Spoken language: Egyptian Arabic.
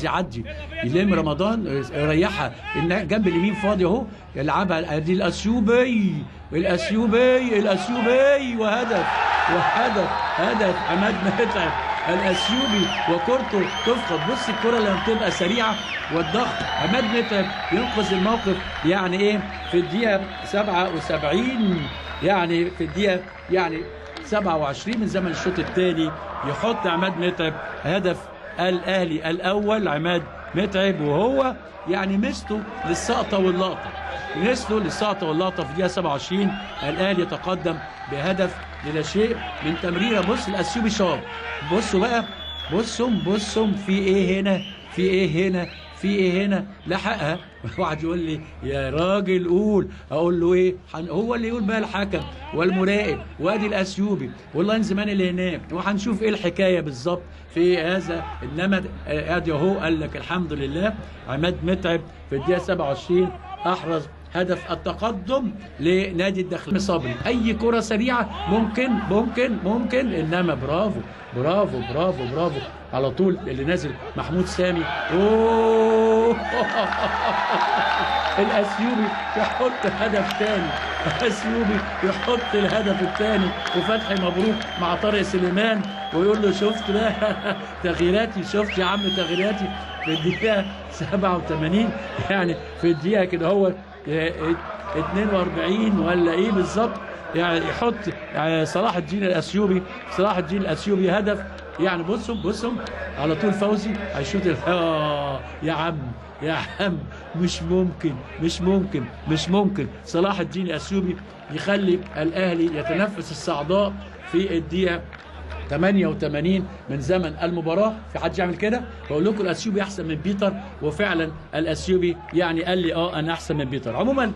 عايز يعدي يلم رمضان، يريحها جنب اليمين فاضي اهو، يلعبها ادي الاثيوبي الاثيوبي الاثيوبي، وهدف وهدف هدف عماد متعب الاثيوبي، وكورته تفقد. بص الكره لما بتبقى سريعة والضغط، عماد متعب ينقذ الموقف. يعني ايه في الدقيقة 77، يعني في الدقيقة يعني 27 من زمن الشوط الثاني، يحط عماد متعب هدف الاهلي الاول. عماد متعب وهو يعني ميزته للسقطه واللقطه، ميزته للسقطه واللقطه. في الدقيقة 27 الاهلي يتقدم بهدف للا شيء من تمريره. بص الاثيوبي شاط، بصوا بقى، بصوا بصوا في ايه هنا، في ايه هنا، في ايه هنا، لحقها. واحد يقول لي يا راجل قول، اقول له ايه؟ هو اللي يقول بقى، الحكم والمراقب وادي الاثيوبي وال linesman اللي هناك، وهنشوف ايه الحكاية بالظبط في هذا. انما ادي اهو، قال لك الحمد لله عماد متعب في الدقيقة 27 احرز هدف التقدم لنادي الداخلية. صبري اي كره سريعة ممكن ممكن ممكن، انما برافو برافو برافو برافو على طول اللي نازل محمود سامي. اوه الاثيوبي يحط هدف ثاني، الاثيوبي يحط الهدف الثاني، وفتحي مبروك مع طارق سليمان ويقول له شفت بقى تغييراتي، شفت يا عم تغييراتي في الدقيقة 87، يعني في الدقيقة كده هو 42 ولا ايه بالظبط، يعني يحط صلاح الدين الاثيوبي، صلاح الدين الاثيوبي هدف. يعني بصوا بصوا على طول فوزي هيشوط يا عم يا عم، مش ممكن مش ممكن مش ممكن. صلاح الدين الاثيوبي يخلي الاهلي يتنفس الصعداء في الدقيقة 88 من زمن المباراة. في حد يعمل كده؟ بقول لكم الاثيوبي احسن من بيتر، وفعلا الاثيوبي يعني قال لي انا احسن من بيتر. عموما